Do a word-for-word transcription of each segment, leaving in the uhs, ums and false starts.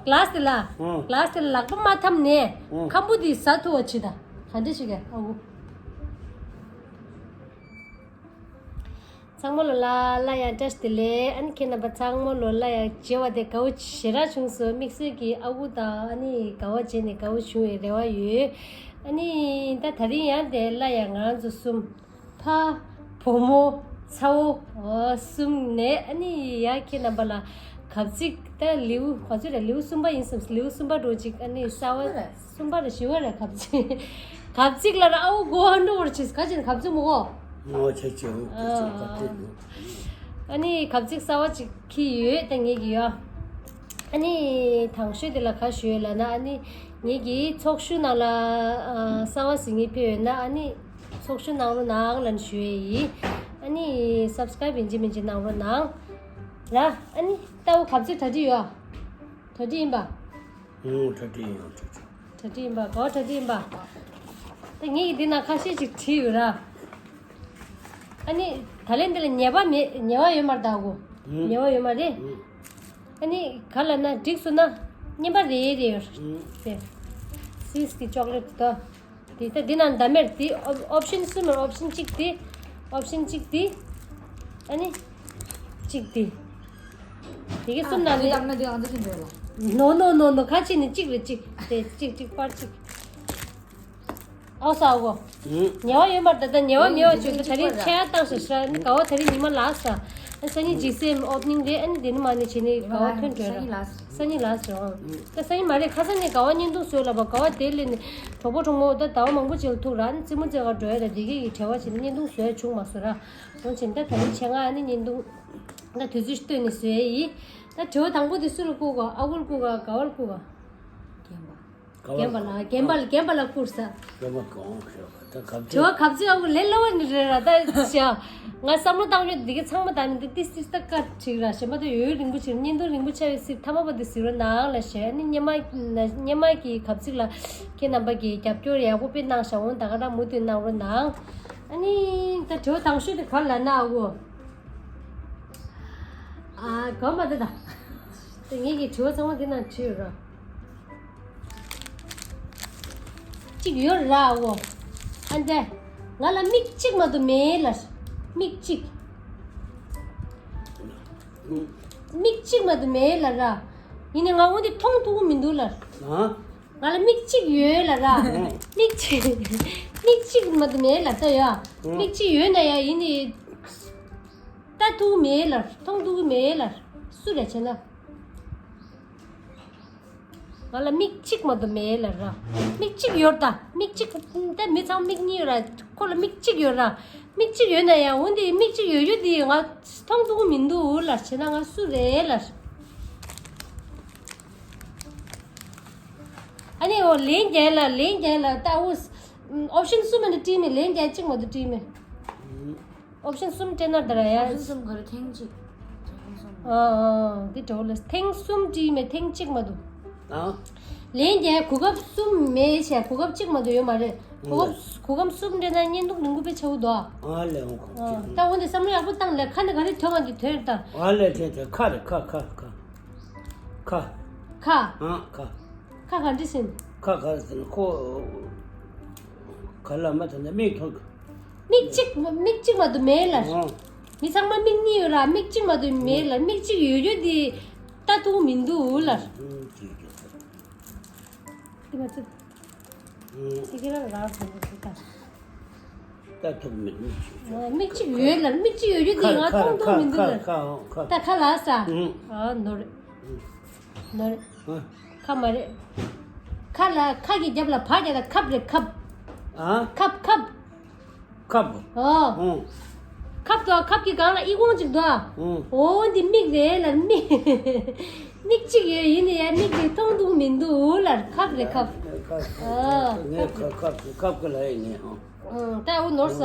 ག་ལཱ་སི་དེ་ལ། ཨང་། ག་ལཱ་སི་དེ་ལ་ལག་པ་མ་འཐམ་ནས། ཨང་། ཁམ་བུ་དེ་ཟ་ཐུབ་པ་བྱེད་ད། ག་འདྲ་ཞིག་ག་ཨ་ཁུ། ཚང་མ་ལོ་ལ་སླར་ཡང་བཀྲ་ཤིས་བདེ་ལེགས། ཨ་ནི་ཁྱེད་རྣམ་པ་ཚང་མ་ལོ་ལ་ཡང་མཇལ་བ་དེ་དགའ་བོ་ཞེ་དྲག་བྱུང་སོང་། དམིགས་བསལ་གྱིས་ཨ་ཁུ་དང་ཨ་ནི་དགའ་བ་བྱས་ནས་དགའ་བོ་བྱུང་བའི་རེ་བ་ཡོད། ཨ་ནི་ད་ད་རིང་ཡང་དེ་སླར་ཡང་ང་རང་ཚོ་གསུམ། ཕ། བུ་མོ། ཚ་བོ། འོ་གསུམ་ནས་ཨ་ནི་ཡ་ཁྱེད་རྣམ་པ་ལ་གབ་ཚིག་ད་ལེའུ་ག་ཚོད་རེད། ལེའུ་གསུམ་པ་ཡིན་བསམ། ལེའུ་གསུམ་པ་འགྲོ་ཅིག་ཨ་ནི་གསར་བ་གསུམ་པ་རེད། བཞི་བ་རེད། གབ་ཚིག་གབ་ཚིག་ལ་ར་ཨའུ་གོ་ཧ་འགྲོ་བར་ཆིས་ག་ཅན་གབ་ཚིག་མོ་གོ། ངོ་ཆེ་ཆེ་འུ་གོ་ཆེ་གབ་ཚིག་མོ། ཨ་ནི་གབ་ཚིག་གསར་བ་ཅིག་ཁྱེར་ཡོད་ད་ངེད་ཀྱི་ཡོ། ཨ་ནི་དང་ཤོས་དེ་ལ་ག་ཞུ་ཡོད་ལབ་ན་ཨ་ནི་ངེད་ཀྱི་ཚོགས་ཞུགས་ནང་ལ་ཨ་གསར་བ་ཟིན་ངེས་ཕེབས་ཡོད་ན་ཨ་ནི། ཚོགས་ཞུགས་གནང་རོགས་གནང་ལབ་ནས་ཞུ་ཡས་ཡིན། ཨ་ནི་སབ་སི་ཀ་རེབ་ཡིན་གཅིག་མིན་གཅིག་གནང་རོགས་གནང་། ར། ཨ་ནི་ལྟ་བུ་གབ་ཚིག་གྲ་སྒྲིག་ཡོད། གྲ་སྒྲིག་ཡིན་པ། ཨོ་གྲ་སྒྲིག་ཡོད་གྲ་སྒྲིག་གྲ་སྒྲིག་ཡིན་པ་གོ། གྲ་སྒྲིག་ཡིན་པ། ད་ངས་ཀྱི་འདི་ན་ཁ་ཤས་ཅིག་བྲིས་ཡོད་ར། ཨ་ནི་ད་ལན་འདི་ལ་ཉེས་པ་མེད། ཉེས་པ་ཡོད་མ་རེད་ད་གོ། ཉེས་པ་ཡོད་མ་རེད། ཨ་ནི་ག་ལབ་ན་འགྲིག་སོང་ན་རྔན་པ་རེ་རེ་ཡོད་རེད། སིས་ཀྱི་ཅོག་ལེ་ཊི་ད། དེ་ལྟ་འདི་ནང་འདམ་མེར་དེ་ཨོ་ཨོབ་ཤན་གསུམ་མེར་ཨོབ་ཤན་གཅིག་དེ། ཨོབ་ཤན་གཅིག་དེ། ཨ་ནི། གཅིག་དེ། དེ་གི་གསུམ་ནང་ནས། དེ་ནང་ན་དེ་ཨང་ཅི་ཤན་རེད་ལ། ནོ་ནོ་ནོ་ནོ་ག་ཅི་ནི་གཅིག་རེད་གཅིག་དེ་གཅིག་གཅིག་པར་གཅིག་ཨོ་ས་ཨོ་གོ། ཉེ་བ་ཡོད་མ་རེད། ད་ཉེ་བ་མེད་པ་བྱུང་ཚེ་ད་རིང་ཆ་ཡང་བཏང་ཤག་ཤག་ནི་ག་བ་ད་རིང་ཉི་མ་ལགས་ས། ཨ་སང་ཉིན་ཇི་སི་ཨེམ་ཨོ་པ་ནིང་རེད། ཨ་ནི་དེ་ནི་མ་ནི་བྱེད་ནི་ག་བ་ཐོན་འགྲོ་ར། སང་ཉིན་ལགས་སོ། ད་སང་ཉིན་མ་རེད། ཁ་སང་ནས་ག་བ་བརྙན་ཐུང་བཟོས་ལབ་པ་ག་བ་དེ་ལས་ནི་གྲོགས་པོ་གྲོགས་མོ་ད་ཟླ་བ་མང་པོ་ཅིག་ལ་ཐུག་ར། ཨ་ནི་རྩེད་མོ་རྩེ་ག་འགྲོ་ཡ་ད་དེ་གས་ཀྱི་བྲེལ་བ་བྱས་ནས་བརྙན་ཐུང་བཟོ་ཡ་བྱུང་མ་སོང་ར། འོན་ཀྱང་ད་ད་རིང་ཆེད་མངགས་ཨ་ནི་བརྙན་ཐུང་ད་དུས་ཚོད་བཏོན་ནས་བཟོ་ཡ་ཡིན། ད་དྲི་བ་དང་པོ་དེ་སུ་ལ་བསྐུར་ག་ཨ་ཁུ་ལ་བསྐུར་ག་ག་བ་ལ་བསྐུར་ག་རྒན་པ་ལ་རྒན་པ་ལ་རྒན་པ་ལ་བསྐུར་ས། རྒན་པ་གང་ཤོག་ད་གབ་དྲི་བ་གབ་ཚིག་ཨ་ཁུ་ལས་སླ་བ་ནི་རེད་ར། ད་བྱ་ང་བསམ་བློ་བཏང་ཡོད་འདི་གི་ཚང་མ་ད་ནི་འདི་ཏིས་ཏིས་ད་བཀའ་ཁྲིག་ར་ཞེན་པ་ད་ཡོད་རིང་པོ་ཕྱིར་བརྙན་ཐུང་རིང་པོ་ཆགས་ཡོད་སྲིད་ཐ་མ་པ་འདི་ཟིག་རོ་ནང་ལ་ཞེ་ནི་སྙེ་མ་སྙེ་མ་གི་གབ་ཚིག་ལ་ཁྱེད་རྣམ་པ་གི་རྒྱབ་སྐྱོར་ཡག་པོ་དཔེ་གནང་ཤག་འོང་ད་ག་རང་མུ་མཐུད་གནང་རོགས་གནང་། ཨ་ནི་ད་དྲི་བ་དང་ཤོས་དེ་ག་ལ་ན་ཨ་ཁུ། ཨ་གོ་མ་དེ་ད། དེ་ངེད་ཀྱི་དྲི་བ་ཚང་མ་དེ་ན་བྲིས་ཡོད་ར། གཅིག་ཡོད་ར་འོ། ཨ་འདྲ། ང་ལ་མིག་གཅིག་མ་གཏོགས་མེད་ལ། མིག་གཅིག་མིག་གཅིག་མ་གཏོགས་མེད་ལ་ར། ཡིན་ནའི་ང་འོ་འདི་མཐོང་ཐུབ་ཀྱི་མི་འདུག་ལ། ང་ལ་མིག་གཅིག་ཡོད་ལ་ར། མིག་གཅིག་མིག་གཅིག་མ་གཏོགས་མེད་ལ་ལྟ་ཡ། མིག་གཅིག་ཡོད་ན་ཡ་ཡིན་ནའི། ལྟ་ཐུབ་མེད་ལ། མཐོང་ཐུབ་མེད་ལ། སུ་རེད་བྱས་ན། ང་ལ་མིག་གཅིག་མ་གཏོགས་མེད་ལ་ར། མིག་གཅིག་ཡོད་ད། མིག་གཅིག་ད་མི་ཚང་མིག་གཉིས་ཡོད་ར། ཁོ་ལ་མིག་གཅིག་ཡོད་ར། མིག་གཅིག་ཡོད་ན་ཡང་འོན་ཏེ་མིག་གཅིག་ཡོད་ཡོད་དེ་ང་མཐོང་ཐུབ་མི་འདུག་ལ་བྱས་ན་ང་སུ་རེད་ལ། ཨ་ནི་འོ་ལན་རྒྱག་ལ་ལན་རྒྱག་ལ་ད་འོ་ཨོབ་ཤན་གསུམ་མ་ནི་བྲིས་མེད། ལན་རྒྱག་གཅིག་མ་གཏོགས་བྲིས་མེད། ཨོབ་ཤན་གསུམ་སྤྲད་ན་ད་ར་ཡ། ཨོབ་ཤན་གསུམ་ག་རེ་ཐེངས་གཅིག་ཐེངས་གསུམ། ཨ་ཨ་འདི་འགྲོ་ལ་ཐེངས་གསུམ་བྲིས་མེད། ཐེངས་གཅིག་མ་གཏོགས། ཨ། ལན་རྒྱག་གོ་སྐབས་གསུམ་མེད་བྱས་གོ་སྐབས་གཅིག་མ་གཏོགས་ཡོད་མ་རེད། གོ་སྐབས་གོ་སྐབས་གསུམ་སྤྲད་ན་བརྙན་ཐུང་རིང་པོ་དཔེ་ཆེ་བོ་འདུག་ཨ་ལས་འོང་གོ་ཨ་གཅིག་ད་འོན་ཏེ་བསམ་བློ་ཡག་པོ་བཏང་ལས་ཁ་ནས་ག་རེ་ཐོན་མ་འདི་ཐོན་ད། ཨ་ལས་དེ་དེ་ཁ་རེད་ཁ་ཁ་ཁ། ཁ། ཁ། ཨ་ཁ། ཁ་ག་འདྲ་ཟིན། ཁ་ག་ཟིན་ཁོ། ག་ལ་མ་ཐོན་ན་མིག་ཐོན། མིག་གཅིག་མིག་གཅིག་མ་གཏོགས་མེད་ལ། ཨོ། མི་ཚང་མ་མིག་གཉིས་ཡོད་ལ་མིག་གཅིག་མ་གཏོགས་མེད་ལ་མིག་གཅིག་ཡོད་ཡོད་དེ་ལྟ་ཐུབ་མི་འདུག་ལ། ཨུམ་ཅིག་ཅིག་ཟེར། དེ་མ་ཚད། ཨུམ། དེ་ག་རང་རང་ཟིན་པ་ཟིན་ད། ལྟ་ཐུབ་མི་འདུག་ཅིག་ཅིག་ཨོ་མིག་གཅིག་ཡོད་ལ་མིག་གཅིག་ཡོད་ཡོད་དེ་ང་མཐོང་ཐུབ་མི་འདུག་ལ། ཁ་ཁ་ཁ། ད་ཁ་ལ་ས། ཨུམ། ཨ་ནོར། ནོར། ཨ། ཁ་མ་རེད། ཁ་ལ་ཁ་གི་རྒྱབ་ལ་བ་རྒྱག་ད་ཁབ་རེད་ཁབ། ཨ། ཁབ་ཁབ། ཁབ། ཨོ། ཨོ། ཁབ་དོ་ཁབ་ཀྱི་སྒང་ལ་ཨི་ཁུང་ཅིག་དོ། ཨོ། འོ་འདི་མིག་རེད་ལ་མིག་མིག་གཅིག་ཡོད་ཡིན་ནི་ཡ་མིག་དེ་མཐོང་ཐུབ་མི་འདུག་ལ་ཁབ་རེད་ཁབ། ཨོ། ངས་ཁབ་ཁབ་ཁབ་ཀྱི་ལ་ཡིན་ནི་ཨོ། ཨོ་ད་འུ་ནོར་ས།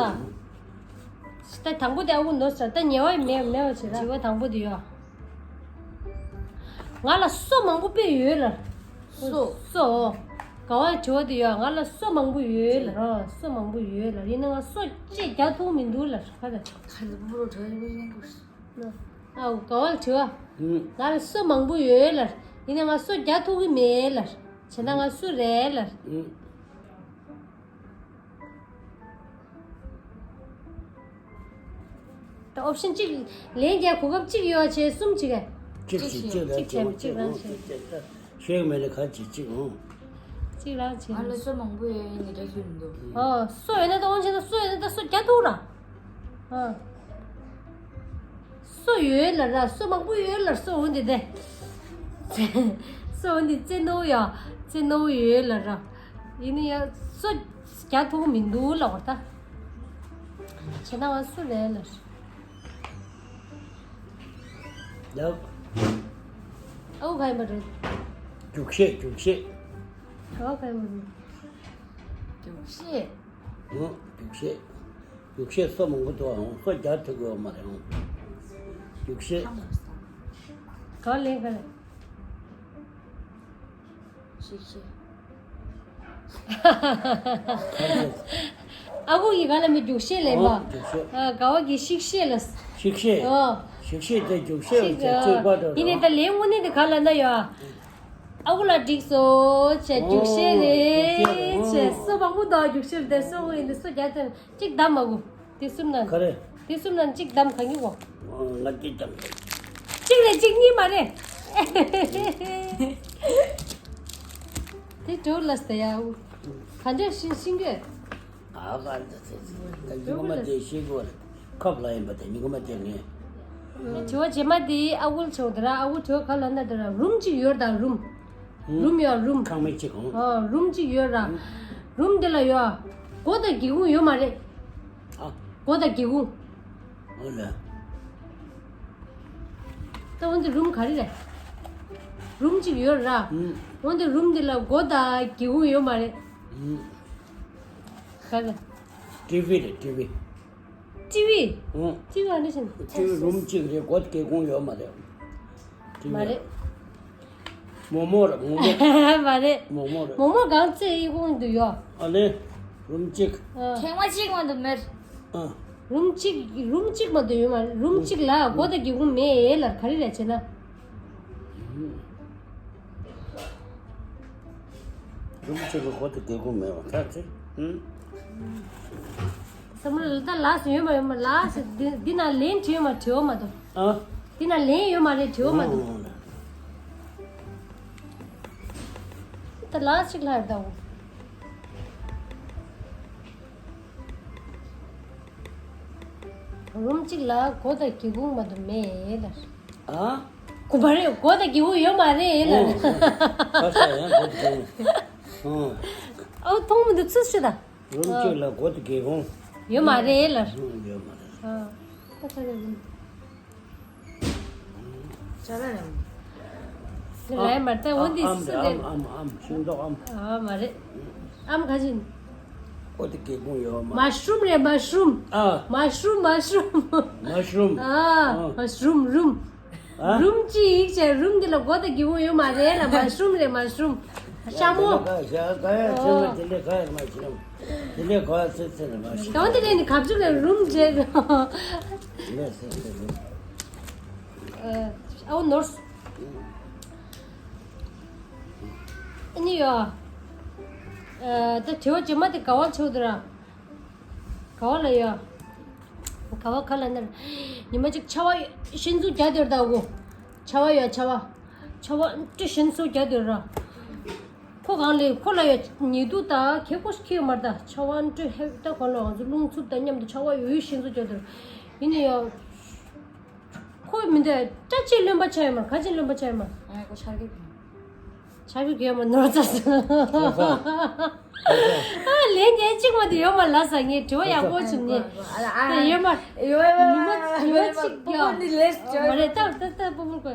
ད་དང་པོ་དེ་ཨ་ཁུ་ནོར་ས་ད་ཉེ་བ་མེད་མེད་པ་བྱེད་ར། དྲི་བ་དང་པོ་དེ་ཡོད། ང་ལ་སོ་མང་པོ་དཔེ་ཡོད་ལ། སོ། སོ། ག་བ་དྲི་བ་དེ་ཡོད་ང་ལ་སོ་མང་པོ་ཡོད་ལ་ར་སོ་མང་པོ་ཡོད་ལ་ཡིན་ན་ང་སོ་ཅེས་རྒྱག་ཐུབ་མི་འདུག་ལ་ག་ད། ག་ལ་པུ་རོ་དྲི་བ་ཡོད་པ་ཡིན་དགོས། ཨ་ག་བ་དྲི་བ། ང་ལ་སོ་མང་པོ་ཡོད་ལ། ཡིན་ན་ང་སོ་རྒྱག་ཐུབ་ཀྱི་མེད་ལར། བྱས་ན་ང་སུ་རེད་ལར། ཨུ། ད་ཨོབ་ཤན་གཅིག་ལན་རྒྱག་གོ་སྐབས་གཅིག་ཡོད་བྱས་གསུམ་བྱེད་ག་གཅིག་གཅིག་གཅིག་ལ་གཅིག་བྱས་བྱས་གཅིག་རང་བྱས། ཤེས་མེད་ལ་ཁ་གཅིག་གཅིག་འོང་། གཅིག་རང་བྱས། ང་ལ་སོ་མང་པོ་ཡོད་ཡིན་ནི་འདྲ་ཤེས་མི་འདུག་ཨོ་སོ་ཡོད་ན་ད་འོང་བྱས་ན་སོ་ཡོད་ན་ད་སོ་རྒྱག་ཐུབ་ར། ཨ། སོ་ཡོད་ལ་ར་སོ་མང་པོ་ཡོད་ལ་སོ་འོང་དེ་དེ། སོ་འོང་དེ་རྩེ་ནོ་ཡ་རྩེ་ནོ་ཡོད་ལ་ར། ཡིན་ནི་ཡ་སོ་རྒྱག་ཐུབ་མི་འདུག་ལ་བར་ད། བྱས་ན་ང་སུ་རེད་ལ། ཡབ། ཨའུ་ག་ཡིན་པ་རེད། རྒྱུག་ཤེས་རྒྱུག་ཤེས། ག་བ་ག་ཡིན་པ་རེད། རྒྱུག་ཤེས། ཨོ་རྒྱུག་ཤེས། རྒྱུག་ཤེས་སོ་མང་པོ་འདུག་ཨང་སོ་རྒྱག་ཐུབ་ཀྱི་ཡོད་མ་རེད་ཨང་། རྒྱུག་ཤེས། ག་བ་ལེན་ག་རེད། ཤིག་ཤེས། ཨ་ཁུ་གིས་ག་ལ་མི་རྒྱུག་ཤེས་ལེན་པ། ཨོ་རྒྱུག་ཤེས། ཨ་ག་བ་གིས་ཤིག་ཤེས་ལ། ཤིག་ཤེས། ཨོ། ཤིག་ཤེས་དེ་རྒྱུག་ཤེས་ཤིག་ཅེས་ཨ། གཅིག་པ་དང་ཡིན་ནའི་ད་ལན་དངོས་གནས་དེ་ག་ལ་ན་ཡོད་ཨ། ཨ་ཁུ་ལ་འགྲིག་སོ་བྱས་རྒྱུག་ཤེས་རེད་བྱས་སོ་མང་པོ་འདུག་རྒྱུག་ཤེས་དེ་སོ་དངོས་ཡིན་དེ་སོ་རྒྱག་ཐེངས་གཅིག་བདམས་མ་དགོས། དེ་གསུམ་ན། ག་རེ། དེ་གསུམ་ན་གཅིག་བདམས་གང་གི་གོ། ང་གཅིག་བདམས། གཅིག་རེད་གཅིག་གཉིས་མ་རེད། དེ་འགྲོ་ལ་ཟེར་ཡ། ག་འདྲ་ཤིང་ཤིང་གི། ཨ་ག་འདྲ་ཟེར་ཟེར། ད་ཉི་ག་མ་དེ་ཤེས་གོ་རེད། ཁབ་ལ་ཡིན་པ་དེ་ཉི་ག་མ་དེ་ངས། དྲི་བ་རྗེས་མ་དེ་ཨ་ཁུ་ལ་ཆོག་དེ་ར་ཨ་ཁུ་དྲི་བ་ག་ལ་ན་དེ་ར་རུམ་གཅིག་ཡོད་དང་རུམ། རུམ་ཡོད་རུམ། ཁང་མིག་གཅིག་ཨང་། ཨོ་རུམ་གཅིག་ཡོད་ར། རུམ་འདི་ལ་ཡོད། སྒོ་དང་སྒེའུ་ཁུང་ཡོད་མ་རེད། ཨ། སྒོ་དང་སྒེའུ་ཁུང་། ཨོ་ལ། ད་འོན་ཏེ་རུམ་ག་རེ་རེད། རུམ་གཅིག་ཡོད་ར། འོན་ཏེ་རུམ་འདི་ལ་སྒོ་དང་སྒེའུ་ཁུང་ཡོད་མ་རེད། ག་རེ། ཊི་ཝི་རེད་ཊི་ཝི། ཊི་ཝི། ཨོ། ཊི་ཝི་ཨ་ནི་ཞིག་ཊི་ཝི་རུམ་གཅིག་རེད་སྒོ་སྒེའུ་ཁུང་ཡོད་མ་རེད། མ་རེད། མོག་མོག་རེད་མོག་མོག་མ་རེད། མོག་མོག་གང་ཚེ་ཡི་ཁུང་དུ་ཡོད། ཨ་ལེ། རུམ་གཅིག་ཨ། ཐེངས་མ་གཅིག་མ་གཏོགས་མེད། ཨ། རུམ་གཅིག་རུམ་གཅིག་མ་གཏོགས་ཡོད་མ་རེད། རུམ་གཅིག་ལ་སྒོ་དང་སྒེའུ་ཁུང་མེད་ལ་ག་རེ་རེད་བྱས་ན། རུམ་གཅིག་ལ་སྒོ་དང་སྒེའུ་ཁུང་མེད་པ་ཁ་ཚིག་ཨུམ། བསམ་བློ་ལ་ད་ལགས་སུ་ཡོད་མ་ཡོད་མ་ལགས་སུ་འདི་འདི་ན་ལན་བྲིས་ཡོད་མ་བྲིས་ཡོད་མ་གཏོགས། ཨ། འདི་ན་ལན་ཡོད་མ་རེད་བྲིས་ཡོད་མ་གཏོགས། ཨོ། ད་ལགས་ཤིག་ལྷར་ད་འོ། རུམ་གཅིག་ལ་སྒོ་དང་སྒེའུ་ཁུང་མ་གཏོགས་མེད་ལ། ཨ། གོ་མ་རེད་སྒོ་དང་སྒེའུ་ཁུང་ཡོད་མ་རེད་ལ། ཨོ། ཁ་ཤས་ཡང་སྒོ་དང་སྒེའུ་ཁུང་། ཨོ། ཨོ་མཐོང་མི་འདུག་ཚུར་ཤོད་ད། རུམ་གཅིག་ལ་སྒོ་དང་སྒེའུ་ཁུང་། ཡོད་མ་རེད་ལ། ཨོ་ཡོད་མ་རེད། ཨ། ད་ཁ་རེད། ཅ་ལག་རེད། རེད་མ་རེད་འོ་འདི་ཨམ་སུ་རེད། ཨམ་ཨམ་ཨམ་ཤིང་ཏོག་ཨམ། ཨ་མ་རེད། ཨམ་ག་ཅིན། ཨོ་དེ་སྒེའུ་ཁུང་ཡོད་མ། མ་ཤ་རུམ་རེད་མ་ཤ་རུམ། ཨ། མ་ཤ་རུམ་མ་ཤ་རུམ། མ་ཤ་རུམ། ཨ། ཨ། མ་ཤ་རུམ་རུམ། ཨ། རུམ་གཅིག་བྱས་རུམ་འདི་ལ་སྒོ་དང་སྒེའུ་ཁུང་ཡོད་མ་རེད་ལ་མ་ཤ་རུམ་རེད་མ་ཤ་རུམ། ཤ་མོ། ཡ་ག་ཡ་ག་ཡ་ཆེན་མོ་དེ་འདྲས་ག་ཡ་མ་ཤ་རུམ། དེ་འདྲས་ག་ཡ་ཚེ་ཚེ་རེད་མ་ཤ་རུམ། གང་དེ་ནས་ནི་གབ་ཅུག་ལ་རུམ་བྱས། ལས་ཚེ་ཚེ་རུམ། ཨ་འོ་ནོར། ཨ་ནི་ཡོ། ཨ་ད་དྲི་བ་རྗེས་མ་དེ་ག་བ་ཆེ་བོ་དེ་ར། ག་བ་ལ་ཡོ། ག་བ་ག་ལ་ནར། ཉི་མ་གཅིག་ཆར་པ་ཤིན་ཚུ་རྒྱག་དེར་ད་འོ། ཆར་པ་ཡོ་ཆར་པ། ཆར་པ་ཨ་འདྲ་ཤིན་ཚུ་རྒྱག་དེར་ར། ཁོ་གང་ལས་ཁོ་ལ་ཡོ་ཉི་གདུགས་ད་ཁེ་ཁོ་ཁེ་མར་ད་ཆར་པ་ཨ་འདྲ་ཧེ་ད་ག་ལ་ང་ཚོ་རླུང་འཚུབ་ད་མཉམ་དུ་ཆར་པ་ཡོ་ཤིན་ཚུ་རྒྱག་དེར། ཡིན་ནི་ཡོ། ཁོ་མི་འདོད་སྐྲ་ཅིག་རློན་པ་ཆགས་ཡོད་མ་རེད་ག་ཅིག་རློན་པ་ཆགས་ཡོད་མ་རེད། ཨ་ཁོ་ཆར་གི་བུ། ཆར་གི་བུ་ཡོད་མ་ནོར་ཙ་སོ། ཁོ་ཁོ། ཨ་ལན་ངས་གཅིག་མ་དེ་ཡོད་མ་ལ་ས་ངས་དྲི་བ་ཡག་པོ་བྱུང་ངས། ཨ་ཡོད་མ། ཡོད་ཡོད་ཉི་མ་ཉི་མ་གཅིག་ཡོད་མ་རེད་ད་ད་ད་པོ་པོ་ཁོ།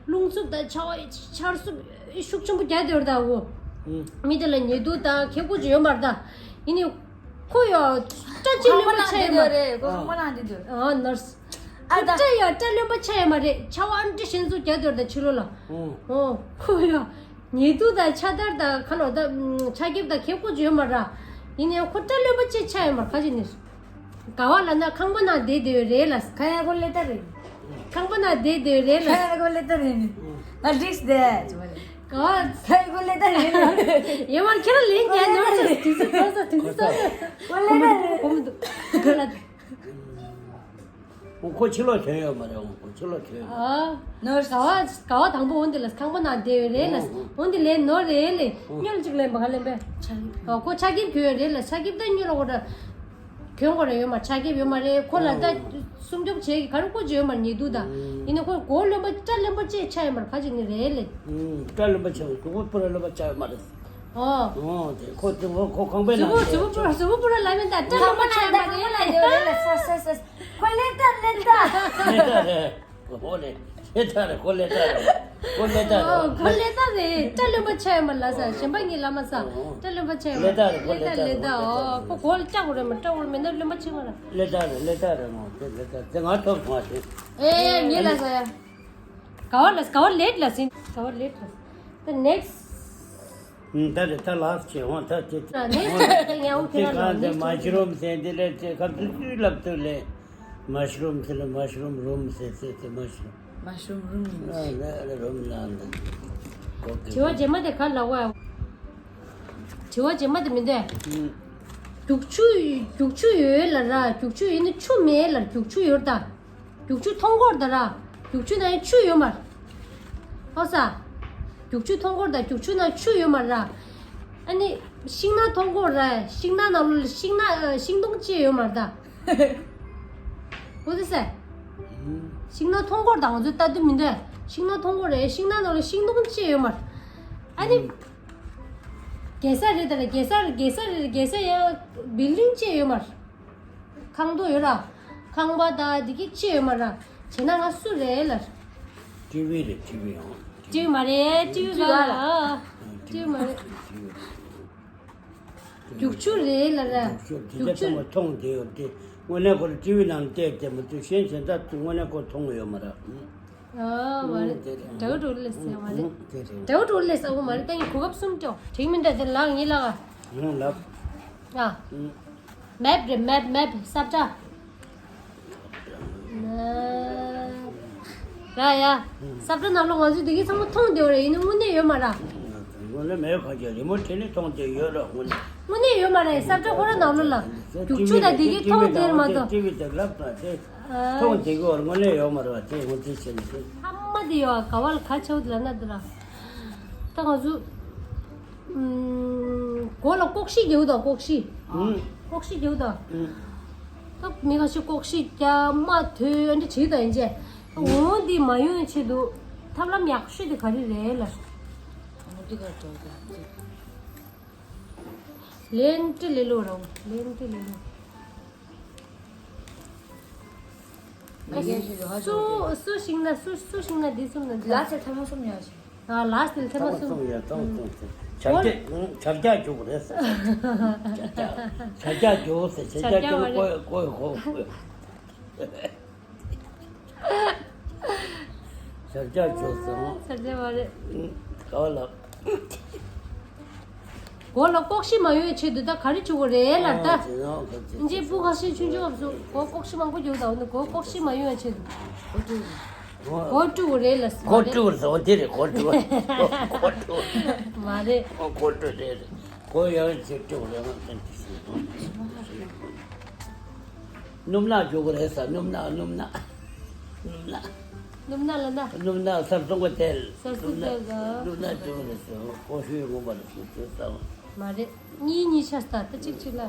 རླུང་འཚུབ་ད་ཆར་པ་ཆར་འཚུབ་ཤུགས་ཆེན་པོ་རྒྱག་དེ་ཡོད་ད་འོ། མི་དེ་ལ་ཉེ་དུ་ད་ཁེ་ཁོ་ཅིག་ཡོད་མ་རེད་ད། ཡིན་ནི། ཁོ་ཡོད་སྐྲ་ཅིག་རློན་པ་ཆགས་ཡོད་མ་རེད། ཁོ་ཁོ་མ་ལ་འདི་འདུག་ཨ་ནར་སི། ཨ་ད། སྐྲ་ཡ་སྐྲ་རློན་པ་ཆགས་ཡོད་མ་རེད་ཆར་པ་ཨ་འདྲ་ཤིན་ཚུ་རྒྱག་དེར་ད་ཕྱི་ལོགས་ལ། ཨོ། ཨོ་ཁོ་ཡ། ཉེ་དུ་དང་ཆར་དར་དང་ཁ་ལོ་ད་ཆར་འབེབས་དང་ཁེ་ཁོ་ཅིག་ཡོད་མ་ར། ཡིན་ནའི་ཁོ་སྐྲ་རློན་པ་ཅིག་ཆགས་ཡོད་མ་ར་ཁ་ཅིག་ནི། ག་བ་ལ་ན་ཁང་པ་ནང་བསྡད་བསྡད་ཡོད་རེད་ལ་ཁ་ཡ་ཁོ་ལེ་ད་རེད། ཁང་པ་ན་བསྡད་བསྡད་རེད་ལ། ཁ་ཡ་གོ་ལེ་ད་རེད་ནི། ང་རིགས་བསྡད་ཅི་བ་ལེ། ག་ཁ་ཡ་གོ་ལེ་ད་རེད་ནི། ཡེ་མར་ཁྱེད་རང་ལན་རྒྱག་ནོར་ཚོ་དུས་ཚོད་ཚོ་དུས་ཚོད་ཚོ། གོ་ལེ་ད་རེད། གོ་མི་འདུག་གོ་ལེ་ད། ཁོ་ཕྱི་ལོགས་ཐོན་ཡོད་མ་རེད། ཁོ་ཕྱི་ལོགས་ཐོན་ཡོད་མ་རེད། ཨ། ནོར་ག་བ་ག་བ་དང་པོ་འོན་ཏེ་ལ་ཁང་པ་ན་བསྡད་ཡོད་རེད་ལ། འོན་ཏེ་ལན་ནོར་རེད་ལེ། སྨྱོ་ལ་གཅིག་ལེན་པ་ག་ལེན་པས། ཨ་ཁོ་ཆ་རྒྱུས་གྱོན་ཡོད་རེད་ལ། ཆ་རྒྱུས་ད་སྨྱོ་ལ་གོ་ད། གྱོན་དགོས་རེད་ཡོད་མ། ཆ་རྒྱུས་ཡོད་མ་རེད། ཁོ་ལ་ད་སྲུང་སྐྱོབ་བྱེད་ཀྱི་ག་རེ་བཀོལ་གྱི་ཡོད་མ་རེད། ཉེ་དུ་ད། ཡིན་ན་ཁོ་གོ་རློན་པ་སྐྲ་རློན་པ་བཅས་ཆ་ཡོད་མ་རེད། ག་ཅིག་ནི་རེད་ལེ། སྐྲ་རློན་པ་ཆ་ཡོད། གཟུགས་པོ་པུ་ར་རློན་པ་ཆ་ཡོད་མ་རེད། ཨོ། ཨོ་དེ་ཁོ་དེ་ཁོ་ཁོ་ཁང་པའི་ནང་གཟུགས་པོ་གཟུགས་པོ་པུ་ར་གཟུགས་པོ་པུ་ར་ལ་མིན་ད་སྐྲ་རློན་པ་ཆ་ཡོད་མ་རེད་ལ་ཡོད་རེད་ལ། ས་ས་ས་ཁོ་ལེ་ད་ལེ་ད། ལེ་ད་རེད། ཁོ་ལེ་ལེ་ད་རེད། ཁོ་ལེ་ད་རེད། ཁོ་ལེ་ད་རེད། ཨོ་ཁོ་ལེ་ད་རེད། སྐྲ་རློན་པ་ཆ་ཡོད་མ་ལ་ས་གཞན་པ་ངའི་ལ་མ་ས། ཨོ་སྐྲ་རློན་པ་ཆ་ཡོད་མ་ལེ་ད་རེད། ཁོ་ལེ་ད་ལེ་ད་ལེ་ད་ལེ་ད་ཨོ་ཁོ་གོ་ལ་སྐྲ་གོ་རེད་མ་སྐྲ་གོ་རེད་མེད་ན་རློན་པ་ཆ་ཡོད་མ་རེད། ལེ་ད་རེད། ལེ་ད་རེད། ང་དེ་ལེ་ད་དེ་ང་ཐོབ་སོང་བ་དེ། ཨེ་ཡ་ངའི་ལ་ས་ཡ། ག་བ་ལ་ག་བ་ལེད་ལ་སིན་ག་བ་ལེད་ལ། The next ད་རེ་ད་ལགས་བྱེད་འོང་ད་དེ། ད་next ད་ཡང་འོ་དེ་ཁྱེད་རང་གང་དེ་next མ་ཤི་རུམ་ཟེར་འདི་ལས་དེ་ཁ་ཚུ་ཚུ་ལབ་ཐུབ་ལེ། མ་ཤི་རུམ་ཟེར་ལ་མ་ཤི་རུམ་རུམ་ཟེར་ཟེར་དེ་མ་ཤི་རུམ། མ་ཤི་རུམ་རུམ་ཡིན། ཨ་ལ་ལ་རུམ་ལ་འདི། དྲི་བ་རྗེས་མ་དེ་ག་ལ་བ། དྲི་བ་རྗེས་མ་དེ་མི་འདུག་རྒྱུག་ཆུ་རྒྱུག་ཆུ་ཡོད་ལ་ར་རྒྱུག་ཆུ་ཡིན་ན་ཆུ་མེད་ལ་རྒྱུག་ཆུ་ཡོད་ད། རྒྱུག་ཆུ་མཐོང་གོ་ར་ད་ར། རྒྱུག་ཆུ་ནང་ཆུ་ཡོད་མ་རེད། ཨོ་ས། རྒྱུག་ཆུ་མཐོང་གོ་ར་ད་རྒྱུག་ཆུ་ནང་ཆུ་ཡོད་མ་རེད་ར། ཨ་ནི། ཤིང་ནགས་མཐོང་གོ་ར་ཤིང་ནགས་ནང་ལོགས་ལ་ཤིང་ནགས་ཤིང་སྡོང་ཅི་ཡོད་མ་རེད་ད། ཨོ་ཙི་ས། ཤིང་ནགས་མཐོང་གོ་ར་ད་ང་ཚོ་ལྟ་དུས་མི་འདོད། ཤིང་ནགས་མཐོང་གོ་ར་ཤིང་ནགས་ནང་ལོགས་ཤིང་སྡོང་ཅི་ཡོད་མ་རེད། ཨ་ནི། རྒྱལ་ས་རེད་ད་ར་རྒྱལ་ས་རེད་རྒྱལ་ས་རེད་རྒྱལ་ས་ཡ་བིལ་ཌིང་ཅི་ཡོད་མ་རེད། ཁང་ཐོག་ཡོད་ར། ཁང་པ་དང་འདི་གི་ཅི་ཡོད་མ་ར། བྱས་ན་ང་སུ་རེད་ལ། ཊི་ཝི་རེད། ཊི་ཝི་ཡང་། ཊི་ཝི་མ་རེད། ཊི་ཝི་ག་ལ། ཊི་ཝི་མ་རེད། རྒྱུག་ཆུ་རེད་ལ་ར། རྒྱུག་ཆུ་རེད་ལ་ར། མཐོང་བསྡད་ཡོད་དེ་དངོས་གནས་ཁོ་ཊི་ཝི་ནང་བལྟས་བལྟས་མ་ཐུབ་གཞན་གཞན་དག་དངོས་གནས་ཁོ་མཐོང་ཡོད་མ་ར། ཨ་མ་རེད། དེ་རེད། དྲ་བ་འགྲོ་ལེ་ཟེར་མ་རེད། དེ་རེད། དྲ་བ་འགྲོ་ལེ་ཟེར་མ་རེད། ད་ངས་གོ་སྐབས་གསུམ་སྤྲད། དྲིག་མི་འདྲ་དེ་ལགས་ངའི་ལག་ཨ། ལབ། ཨ། མེབ་རེད། མེབ་མེབ་ས་བཀྲ། ར་ཡ། ས་བཀྲ་ནང་ལོགས་ང་ཚོས་འདི་གའི་ཚང་མ་མཐོང་བསྡད་པ་རེད། ཡིན་ན་དངོས་གནས་ཡོད་མ་ར། དངོས་གནས་མེད་ཁ་ཅིག་རི་མོ་བྲིས་ནས་མཐོང་བསྡད་ཡོད་ར་དངོས་གནས། དངོས་གནས་ཡོད་མ་རེད། ས་བཀྲ་ཁོ་ར་ནང་ལོགས་ལ་རྒྱུག་ཆུ་དང་འདི་གའི་མཐོང་བསྡད་མ་གཏོགས། ཊི་ཝི་དང་ལབ་དང་དེ་མཐོང་བསྡད་ཀྱི་ཡོད་ར་དངོས་གནས་ཡོད་མ་ར་བ་དེ་ངོ་སྤྲོད་བྱས་ནས་དེ། ཨ་མ་དེ་ཡོད་ག་བ་ལ་ག་ཆེ་བ་དེ་ལ་ན་དེ་ར། ད་ང་ཚོ། ཨུམ། མགོ་ལ་ལྐོག་ཤི་རྒྱག་དང་ལྐོག་ཤི། ཨུམ། ལྐོག་ཤི་རྒྱག་དང་། ཨུམ། ད་མི་ཁ་ཤས་ལྐོག་ཤི་རྒྱག་རྨ་ཐོན་ཨ་འདྲ་བྱེད་དང་ཡིན་ཅེ། ཨུམ། འོ་འདི་མ་ཡོང་ཆེད་དུ་ཐབས་ལམ་ཡག་ཤོས་དེ་ག་རེ་རེད་ལ། འོ་འདི་ག་འགྲོ་གི། ལན་ཏི་ལེ་ལོ་རོ། ལན་ཏི་ལེ་ལོ། ཨ་སུ་སུ་ཤིང་ན་སུ་སུ་ཤིང་ན་འདི་གསུམ་ན་འདི། ལ་སེ་ཐ་མ་གསུམ་ཡོད་ཤིང་། ཨ་ལ་སེ་ཐ་མ་གསུམ། ཐ་མ་གསུམ་ཡོད་ཐ་མ་གསུམ་གསུམ། བྱ་རྒྱ་བྱ་རྒྱ་རྒྱུག་རེད་ཟེར། བྱ་རྒྱ་བྱ་རྒྱ་རྒྱུག་ཟེར་བྱ་རྒྱ་རྒྱུག་བྱ་རྒྱ་བྱ་རྒྱ་བྱ་རྒྱ་བྱ་རྒྱ་བྱ་རྒྱ་བྱ་རྒྱ། ཞར་རྒྱག་བྱོས་སོང་། ཞར་རྒྱག་མ་རེད། ག་བ་ལ། མགོ་ལ་ལྐོག་ཤི་མ་ཡོང་བའི་ཆེད་དུ་ད་ག་རེ་བྱེད་དགོས་རེད་ལབ་ད། ཨ་དེ་ཡང་ག་ཚོད་ཨིན་ཇི་བུ་ཁ་ཤས་ཆུང་ཆུང་བབས་སོང་མགོ་ལྐོག་ཤི་མང་པོ་རྒྱུག་ད་འོ་ན་མགོ་ལྐོག་ཤི་མ་ཡོང་བའི་ཆེད་དུ། མགོ་བཀྲུ་དགོས་རེད་ལབ་སོང་། མགོ་བཀྲུ་དགོས་རེད་སོང་དེ་རེད་མགོ་བཀྲུ། མགོ་བཀྲུ། མ་རེད། མགོ་བཀྲུ་རེད་རེད། གོ་ཡང་ཅིག་སྤྲོད་རེ་མ་ཙམ་ཅིག་ཞིག་སྣུམ་ནག་འཇོག་གི་རེད་ས། སྣུམ་ནག་སྣུམ་ནག་སྣུམ་ནག་སྣུམ་ནག་ལ་ན། སྣུམ་ནག་གསར་བཙོང་གི་དེ། གསར་བཙོང་དེ་ག་སྣུམ་ནག་འཇོག་གི་རེད་ས། ཀོ་ཤུའི་ངོ་མ་རེད་ས་ཅིག་ས། མ་རེད། གཉིས་གཉིས་ཆ་ས་ད་གཅིག་གཅིག་ལ།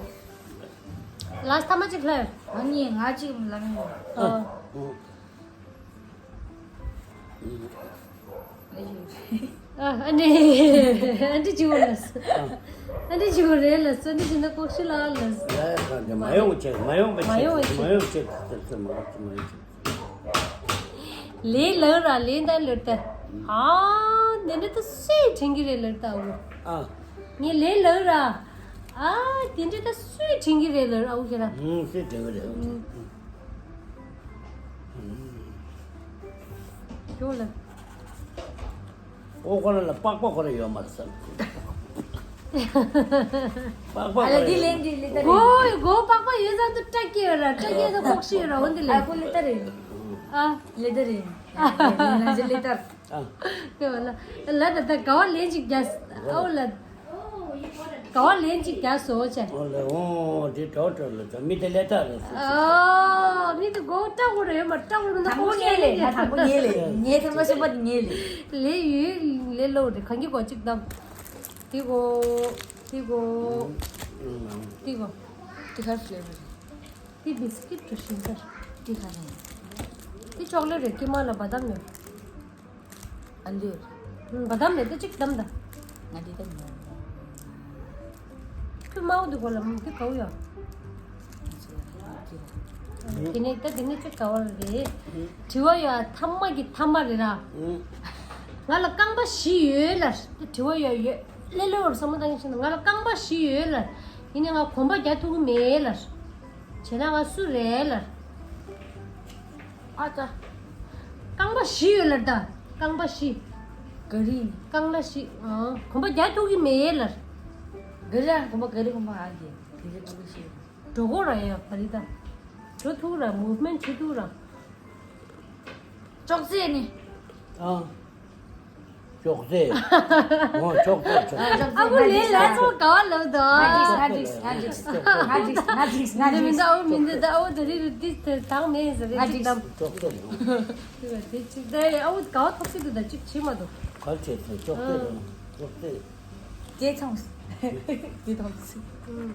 ལ་ས་ཐ་མ་གཅིག་ལ། ང་གཉིས་ང་གཅིག་ལ་མི་འོང་། ཨ། ཨ་ནི། ཨ་འདྲི་བྱེད་དགོས་ལ། ཨ་འདྲི་བྱེད་དགོས་རེད་ལ། ཨ་འདྲི་བྱེད་ན་ལྐོག་ཤི་ལ་ལ། ཡ་ཡ་གང་དེ་མ་ཡོང་བྱེད་མ་ཡོང་བའི་མ་ཡོང་བའི་ཆེད་མ་ཡོང་བྱེད་ཟེར་ཟེར་མ་ཡོང་བྱེད་མ་ཡོང་བྱེད། ལས་ལག་ར་ལས་ད་ལོར་ད། ཨ་འདི་འདྲ་ད་སུས་དྲན་གི་རེད་ལོར་ད་འོ། ཨ། ངས་ལས་ལག་ར། ཨ་འདི་འདྲ་ད་སུས་དྲན་གི་རེད་ལོར་ཨ་འོ་ཁྱེད་ར། ཨུ་སུས་དྲན་གི་རེད། ཨུ། ཁྱོད་ལ། ཨོ་ཁོ་རང་ལ་པགས་པ་ཁོ་རང་ཡོད་མ་རེད་བསམ། པགས་པ་ཨ་ལ་ཁོ་འདི་རང་ལན་འདི་ལི་ཏ་རེད། མགོ་མགོ་པགས་པ་ཡོད་ཙང་དུ་སྐྲ་སྐྱེ་ཡོད་ར་སྐྲ་སྐྱེ་དུ་ལྐོག་ཤི་ཡོད་ར་འོ་འདི་ལས། ཨ་ཁོ་ལི་ཏ་རེད། ཨ། ལེ་དར་རེད། ལེ་དར། ཨ། དེ་བ་ལ། ལ་ད་ད་ག་བ་ལན་ཅིག་རྒྱག་ཨའོ་ལ། ག་བ་ལན་ཅིག་རྒྱག་སོ་ཆེ། ཨོ་ལེ་ཨོ་དེ་གྲོགས་གྲོགས་ལ་ད་མི་དེ་ལེ་དར་རེད་ཟེར། ཨ། མི་དེ་གོ་སྐྲག་གོ་རེད་མ་སྐྲག་གོ་རེད་མ། དང་པོ་ངས་ལེ། ང་དང་པོ་ངས་ལེ། ངས་ཐེངས་མ་གསུམ་པ་དེ་ངས་ལེ། ལེ་ཡོད་ལེ་ལོ་རེད། གང་གི་གོ་ཅིག་དམ། དེ་གོ། དེ་གོ། དེ་གོ། དེ་ག་ཕི་ལེ་བར་རེད། དེ་བི་སི་ཀིཊ་རེད་ཤིང་ཏར། དེ་ག་རེད། དེ་ཅོག་ལེ་ཊི་རེད། དཀྱིལ་མ་ལ་བ་དམ་ཡོད། ཨ་ལུ། ཨུམ། བ་དམ་རེད། དེ་གཅིག་དམ་ད། ང་དེ་དམ་ཡོད། ཁོས་དམར་པོ་དེ་གོ་ལ་མུ་དེ་གའུ་ཡ། དེ་ནས་ད་དེ་ནས་གཅིག་ག་བ་རེད། དྲི་བ་ཡ་ཐ་མ་གི་ཐ་མ་རེད་ར། ང་ལ་རྐང་པ་བཞི་ཡོད་ལ། དྲི་བ་ཡ་ཡོད་ལེ་ལེ་བར་བསམ་བློ་བཏང་ཤེས་ན། ང་ལ་རྐང་པ་བཞི་ཡོད་ལ། ཡིན་ནའི་ང་གོམ་པ་རྒྱག་ཐུབ་ཀྱི་མེད་ལ། བྱས་ན་ང་སུ་རེད་ལ། ཨ་ཙ། རྐང་པ་བཞི་ཡོད་ལ་ད། རྐང་པ་བཞི། ག་རི། རྐང་ལག་བཞི། ཨང་། གོམ་པ་རྒྱག་ཐུབ་ཀྱི་མེད་ལ། ག་རི་ཨ། གོམ་པ་ག་རི་གོམ་པ་ཨ་གི། ག་རི་གོམ་པ་བཞི། འགྲོ་གོ་ར་ཡ་ག་རི་ད། འགྲོ་ཐུབ་ར་མུབ་མེན་ཊི་བྱེད་ཐུབ་ར། ཅོག་ཙེ་ནི། ཨང་། ཅོག་ཙེ། ཨོ་ཅོག་ཙེ་ཅོག་ཙེ། ཨ་ཁུ་ལས་ལ་ཚོ་ག་བ་ལབ་དོ། ང་འགྲིགས་ང་འགྲིགས་ང་འགྲིགས། མི་འདུག་ཨོ་མི་འདུག་ད་ཨོ་དེ་རིང་རུ་ཏིས་དེ་དང་མེད་ཟེར་རེ་ཅིག་དམ། ཅོག་ཙེ་རེད། དེ་བ་དེ་ཅིག་ད་ཨོ་ག་བ་ཐོབ་སྲིད་འདུག་ད་ཅིག་བྱེད་མ་འདུག་ག་བྱེད་ཚེ་ཅོག་ཙེ་རེད། ཅོག་ཙེ། དེ་ཚང་། དེ་ཐོབ་སྲིད།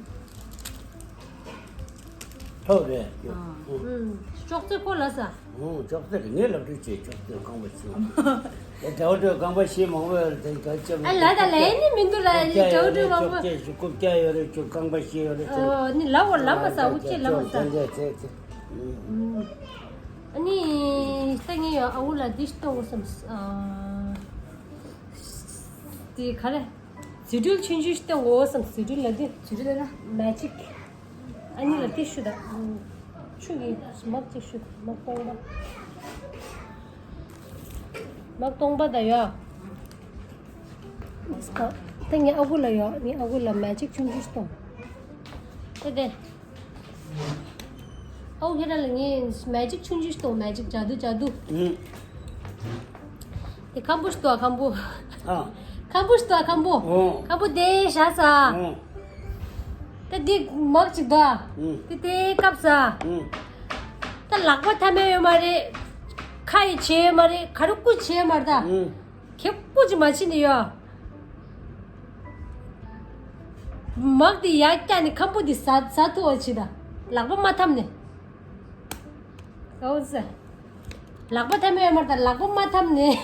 ཐོབ་རེད། ཨ། ཨུ། ཅོག་ཙེ་ཁོ་ལ་ས། ཨུ། ཅོག་ཙེ་རེད། ངས་ལབ་དུས་བྱས་ཅོག་ཙེ་རྐང་པ་བཞི། དེ་དྲ་བ་དྲ་རྐང་པ་བཞི་མང་པོ་ཡོད་རེད་དེ་ག་ཅི། ཨ་ལ་ད་ལ་ཡིན་ནི་མི་འདུག་ལ་ཅོག་ཙེ་ཡོད་རེད། ཅོག་ཙེ་བཞི་རྐུབ་བཀྱག་ཡོད་རེད། ཅོག་རྐང་པ་བཞི་ཡོད་རེད། ཨོ་ནི་ལ་འོ་ལ་མ་ས་འུ་ཅེ་ལ་མ་ས། ཨ་ནི་ལྟ་ངེས་ཡོད། ཨ་འུ་ལ་འདི་ཤི་ཏོ་འོ་སམ། ཨ་དེ་ག་རེ། ཟི་ཁྲོལ་ཆུང་ཆུང་ཞིག་བཏང་འོ་བསམ། ཟི་ཁྲོལ་ལ་དེ། ཟི་ཁྲོལ་ལ་ན། མེ་ཇིག་ཨ་ནི་ལ་དེ་ཤུ་ད། ཆུ་གི་མག་ཅིག་ཤུ་ད། མག་སྟོང་པ། མག་སྟོང་པ་ད་ཡོ། ད་ངའི་ཨ་ཁུ་ལ་ཡོ། ངའི་ཨ་ཁུ་ལ་མེ་ཇིག་ཆུང་ཆུང་ཞིག་བཏང་། དེ་དེ། ཨོ་ཁྱེད་རང་ལ་ངས་མེ་ཇིག་ཆུང་ཆུང་ཞིག་གཏོང་། མེ་ཇིག་ཇ་དུ་ཇ་དུ། ཨུ། དེ་ཁམ་བུ་ཞིག་གཏོང་། ཁམ་བུ། ཨ། ཁམ་བུ་ཞིག་གཏོང་། ཁམ་བུ། ཨོ། ཁམ་བུ་དེ་བཞག་ས། ཨོ། ད་འདི་མག་ཅིག་ད། ཨུ། དེ་དེ་བཀབ་ས། ཨུ། ད་ལག་པ་ཐ་མལ་ཡོད་མ་རེད། ཁ་ཡི་བྱེད་ཡོད་མ་རེད། ག་རུ་སྐུ་བྱེད་ཡོད་མ་རེད་ད། ཨུ། ཁེ་སྤོ་ཅིག་མ་བྱེད་ནི་ཡོ། མག་དེ་ཡར་བཀྱག་ནས་ཁམ་བུ་དེ་ཟ་ཟ་ཐུབ་པ་བྱེད་ད། ལག་པ་མ་འཐམ་ནས། ཨོ་ཟེ། ལག་པ་འཐམ་ཡོད་མ་རེད་ད། ལག་པ་མ་འཐམ་ནས།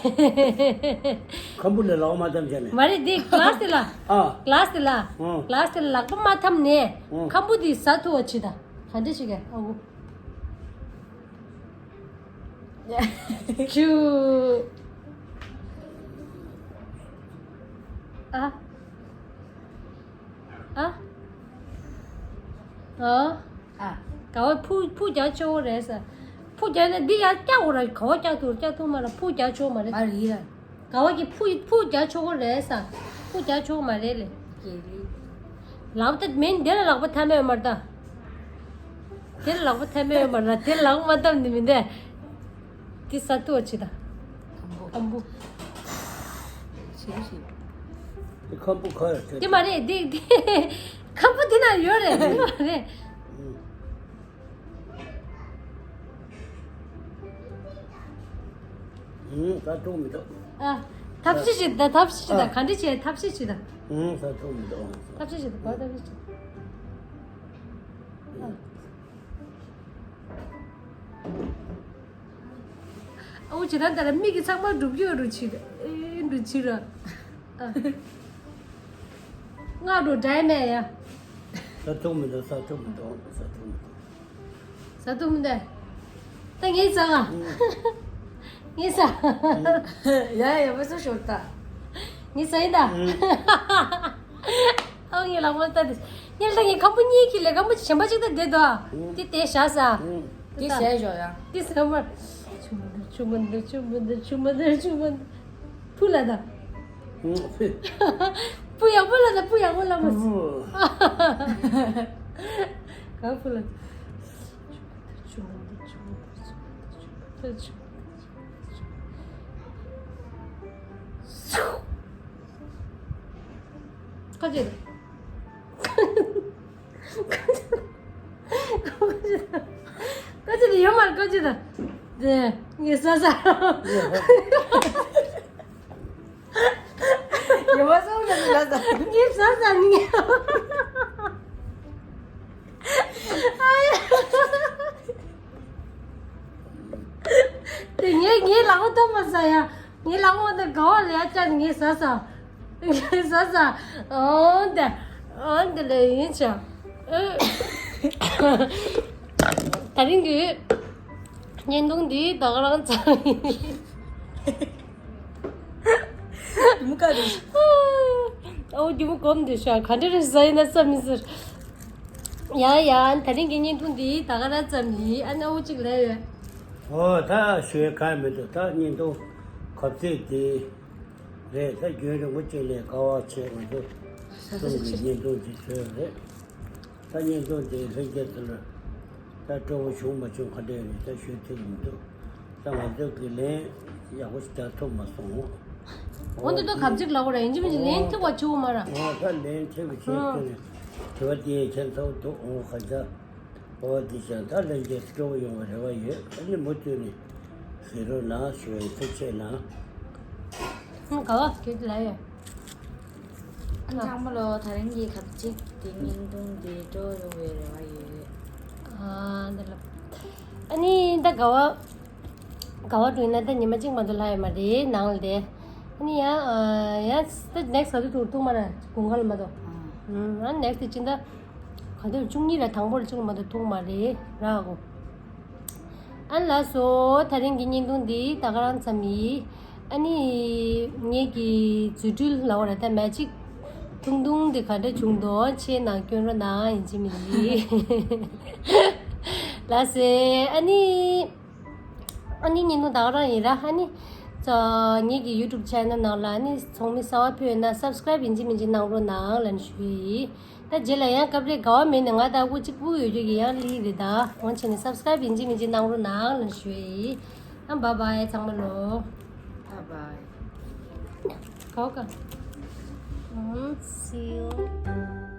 ཁམ་བུ་ལ་ལག་པ་མ་འཐམ་བྱས་ནས། མ་རེད་དེ་ག་ལཱས་དེ་ལ། ཨ། ག་ལཱས་དེ་ལ། ཨོ། ག་ལཱས་དེ་ལ་ལག་པ་མ་འཐམ་ནས། ཨོ། ཁམ་བུ་དེ་ཟ་ཐུབ་པ་བྱེད་ད། ག་འདྲ་ཞིག་ག་ཨོ། ཅུ། ཨ། ཨ། ཨ། ཨ། ག་བ་ཕུ་ཕུ་རྒྱག་ཆོག་གོ་རེད་ས། ཕུ་རྒྱག་ན་འདི་ཡར་བཀྱག་གོ་ར། ག་བ་བཀྱག་ཐུབ་བཀྱག་ཐུབ་མ་ར། ཕུ་རྒྱག་ཆོག་མ་རེད། མ་རེད་ཡ། ག་བ་གི་ཕུ་ཕུ་རྒྱག་ཆོག་གོ་རེད་ས། ཕུ་རྒྱག་ཆོག་མ་རེད་ལེ། ལག་པ་ད་མིན་དེ་ལ་ལག་པ་ཐ་མལ་ཡོད་མ་རེད་ད། དེ་ལ་ལག་པ་ཐ་མལ་ཡོད་མ་རེད་ད། དེ་ལ་ལག་པ་མ་འཐམ་ནི་མིན་དེ། དེ་ས་ཏུ་བ་ཆི་ད། ཁམ་བུ། ཁམ་བུ། ཞི་ཞི། དེ་ཁམ་བུ་ག་རེ་རེད། དེ་མ་རེད་དེ་དེ། ཁམ་བུ་དེ་ན་ཡོད་རེད། དེ་མ་རེད། ཨུམ། ད་ཐུག་མི་འདུག་ཨ། ཐབས་ཤེས་བྱེད་ད། ཐབས་ཤེས་བྱེད་ད། ཨ། ག་འདྲ་བྱེད། ཐབས་ཤེས་བྱེད་ད། ཨུམ། ད་ཐུག་མི་འདུག་ཐབས་ཤེས་བྱེད་ད། ག་ཐབས་ཤེས་བྱེད་ད། ཨ། ཨ་འུ་ཇི་ལྟར་ལྟར་མིག་གིས་ཚང་མ་འགྲུབ་ཡོད་རུ་ཕྱིར། ཨེ་འགྲུབ་ཕྱིར་ར། ཨ། ང་འགྲོ་འདྲ་མེད་ཡ། ས་ཐུག་མི་འདུག་ས་ཐུག་མི་འདུག་ས་ཐུག་མི་འདུག་ས་ཐུག་མི་འདུག་ད་ངས་ཟ་ང་། ངས་ཟ། ཡ་ཡ་བ་ས་ཤོར་ད། ངས་ཟ་ཡིན་ད། ཨ་ངའི་ལག་པ་ལྟ་དེ། ངས་ལྟ་ངའི་ཁམ་བུ་གཉིས་ཀྱི་ལས་ཁམ་བུ་ཆེན་པོ་གཅིག་ད་བསྡད་དོ། དེ་དེ་བཞག་ས། དེ་བཞག་ཞོག་ཡ། དེ་ཟ་མར། ཆུ་མ་འདུག་ཆུ་མ་འདུག་ཆུ་མ་འདུག་ཆུ་མ་འདུག་ཆུ་མ་འདུག་ཕུ་ལ་ད། ཕུ་ཡག་པོ་ལ་ད། ཕུ་ཡག་པོ་ལ་མ་སི། ག་ཕུ་ལ། ཆུ་མ་འདུག་ཆུ་མ་འདུག་ཆུ་མ་འདུག་ཁ་ཅིག་ཁ་ཅིག་ཡོད་མ་རེད། ཁ་ཅིག་དང་དེ་ངས་ཟ་ཟ། ཡོད་མ་སོང་ན་ལ་ཟ། ངས་ཟ་ཟ་ནི། དེ་ངས་ངའི་ལག་པ་ཐོག་མ་ཟ་ཡ། ངའི་ལག་པ་དེ་ག་བ་ལ་ཡ་བཅག་ནས་ངས་ཟ་ཟ། ངས་ཟ་ཟ། འོ་དེ། འོ་དེ་ལས་ཡིན་ཆ། ད་རིང་གི་བརྙན་ཐུང་འདི་ད་ག་རང་ཙམ་ཡིན། རྒྱུ་མོ་ག་རེ། ཨོ་རྒྱུ་མོ་གོམ་དུ་ཤ་ག་འདྲ་རེད་ཟ་ཡིན་ན་ས་མི་ཟེར། ཡ་ཡ་ད་རིང་གི་བརྙན་ཐུང་འདི་ད་ག་རང་ཙམ་ཡིན། ཨ་ནི་ཨོ་གཅིག་ལས་ཡོད། ཨོ་ད་ཞུ་ཡ་གང་མི་འདུག་ད་བརྙན་ཐུང་གབ་ཚིག་དེ་རེད། ད་རྒྱུན་རིང་པོ་གཅིག་ལས་དཀའ་བ་ཆེ་ང་ཚོ་གསུམ་གྱི་བརྙན་ཐུང་འདི་བཟོས་རེད། ད་བརྙན་ཐུང་དེ་ལྷན་རྒྱས་ཚོ་ལ་ད་སྤྲོ་བོ་བྱུང་མ་བྱུང་ག་འདྲ་ཡོད་ནས་ད་ཞུ་ཐུབ་ཀྱི་མི་འདུག་ད་ང་ཚོ་གི་ལན་ཡག་པོ་ཞིག་རྒྱག་ཐུབ་མ་སོང་། འོ་འདི་ད་གབ་ཚིག་ལབ་དགོས་ར། ཡིན་གཅིག་མིན་གཅིག་ལན་ཐུབ་པ་བྱུང་མ་ར། ཨོ་ད་ལན་ཐེབས་བྱས་ཐུབ་ནས་དྲི་བ་དེ་ཡང་ཁྱད་མཚར་པོ་འདུག་ཨོ་ཁ་ཚ། ཨོ་དེ་བྱས་ད་ལྷན་རྒྱས་སྤྲོ་བོ་ཡོང་བའི་རེ་བ་ཡོད། ཨ་ནི་མུ་མཐུད་ནས་གཟིགས་རོགས་གནང་ཞུ་བའི་ཐུགས་རྗེ་ཆེ་གནང་། ཨང་ག་བ་ཁྱོད་ལ་ཡོད། ཨ་ཚང་མ་ལོ་ད་རིང་གི་གབ་ཚིག་དེ་བརྙན་ཐུང་དེ་སྤྲོ་ཡོང་བའི་རེ་བ་ཡོད། ཨ་འདི་ལ། ཨ་ནི་ད་ག་བ། ག་བ་འགྲོ་ཡིན་ན་ད་ཉི་མ་གཅིག་མ་གཏོགས་ལྷག་ཡོད་མ་རེད་ནང་ལ་དེ། ཨ་ནི་ཡང་ཡང་ད་ནེག་སི་ག་དུས་ཐུག་ཐུག་མ་ར་དགུན་ཁ་ལ་མ་གཏོགས། ཨ་ནེག་སི་དེ་ཕྱི་ཟླ་ག་དུས་བཅུ་གཉིས་ར་དང་པོ་ལ་གཅིག་ལ་མ་གཏོགས་ཐུག་མ་རེད་ར་གོ། ཨ་ལགས་སོ། ད་རིང་གི་བརྙན་ཐུང་འདི་ད་ག་རང་ཙམ་ཡིན། ཨ་ནི་ངེད་ཀྱི་རྫུ་འཕྲུལ་ལབ་པ་རེད། ད་མེ་ཇིག་ཐུང་ཐུང་འདི་ག་འདྲ་བྱུང་འདུག་ཆེ་ནང་སྐྱོན་རོགས་གནང་ཡིན་གཅིག་མིན་གཅིག་ལགས་སེ། ཨ་ནི་ཨ་ནི་བརྙན་ཐུང་ད་ག་རང་ཡིན་ར། ཨ་ནི་ཙོ་ངེད་ཀྱི་ཡུ་ཊུབ་ཆེ་ནལ་ནང་ལ་ཨ་ནི་ཚོགས་མི་གསར་པ་ཕེབས་ཡོད་ན་སབ་སི་ཀ་རེབ་ཡིན་གཅིག་མིན་གཅིག་གནང་རོགས་གནང་ལབ་ནས་ཞུ་ཡི་ཡིན། ད་རྗེས་ལ་ཡང་སྐབས་རེ་དགའ་བ་མེད་ན་ང་ད་སྐུ་གཅིག་པུ་ཡོད་རྒྱུ་གི་ཡང་ལི་རེད། ད་འོང་བྱས་ནས་སབ་སི་ཀ་རེབ་ཡིན་གཅིག་མིན་གཅིག་གནང་རོགས་གནང་ལབ་ཞུ་ཡི། ཨ་བྷའི་བྷའི་ཚང་མ་ལོ། བྷའི་བྷའི། གའོ་ག་ཨམ། See you.